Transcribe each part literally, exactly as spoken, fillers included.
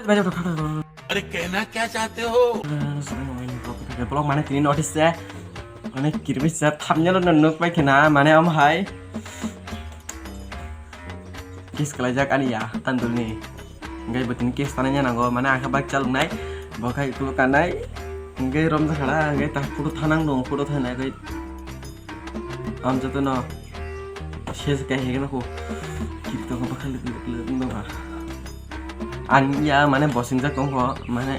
अरे कहना क्या चाहते हो? Vlog mane tini notice se. Mane kirbi se thumbnail no nuk pai khena mane am hai. Kiss kalaijak ani ya andulni. Hingke bo tini kiss tanai nango mane ang khe bike chalok nai. Bo khai kulo kanai. Hingke rom jakhara hingke ta photo thanang dong photo thanai kai. Am joto no. Ses kai hege na ko. Kipto ko bakal lek lek lek no ba. Ang ya mane bosing jak tong ko mane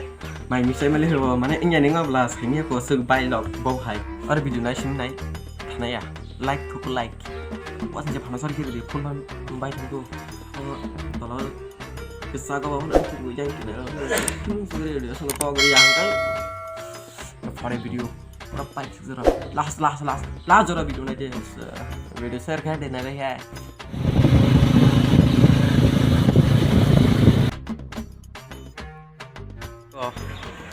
mai misai mali ho mane ingya ning abla sai mi ko suk bai lok bo hai. Ar video nai sim nai. Thana ya. Like thuku like. Wa je phano sar ki video phone ban bai thuku. Tolo kisa ko ba phone thuku jai ki na. Sugri video solo ko gri yang kai. Pore video. Pura paisuk jora. Last, last, last. Last jora video nai de. Video share khai de nai de hai. Oh,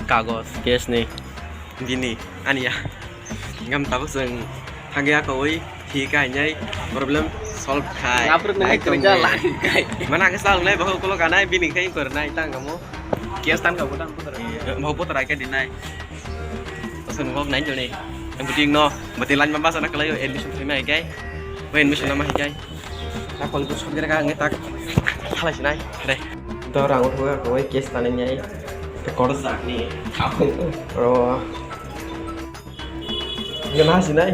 kagos, case ni. Bini, ania. Ngam tabuk jeng thangya kawai. Thik hai nyai problem solve khai. Ngaprik nai kwrwi ja lang kai. Mana ang sal nai bahau kolo kanai bini kai kor nai tang kamo. Kias tan kamo tang putra. Bahau putra kai dinai. Asun ngok nai jone. Ang buting no, buting lan mamba sana kalayo admission thoi mai kai. Bo admission nama hikai. Ta kol ko sokjera ka ngai tak. Halai sinai. Dai. To rang uthuga kawai case tanai nyai. Kor jak ni. Ro. Gana sinai.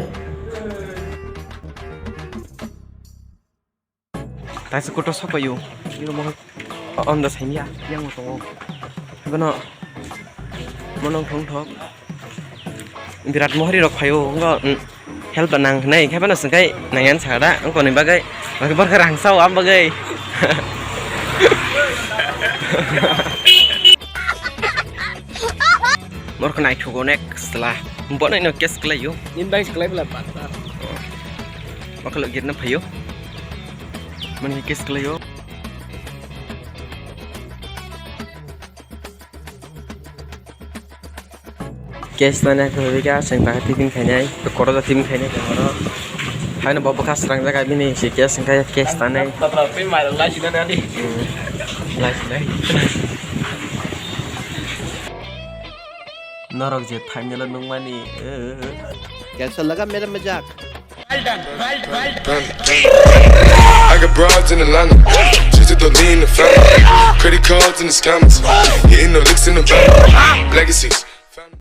Taisa kotor sapayo. Ino mo onda saimya yang mo tongo. Gana monong thong thok. Birat mohori rok phayo ngo help nang nai khe bana sengkai nangyan sagada ang koni bagai bagai borkha rang sao am bagai. Borkha nai thugo nek sela. Bono ino case khlaio. Nin bai khlai bla bata. Makalo girna phayo. Mani case khlaio. Case tane khe ka seng ta tiffin khainai, koro da tiffin khainai khe oro. Haino bo bwkha srang jaga bini si case wngkha case tane. Tatra twi mai lai sina nani. Lai sinai. Norok je thainelo nungmani. Cancel laga mere majak. I got broads in Atlanta, just to lean the family. Credit cards and the scammers, hitting no licks in the back. Legacies.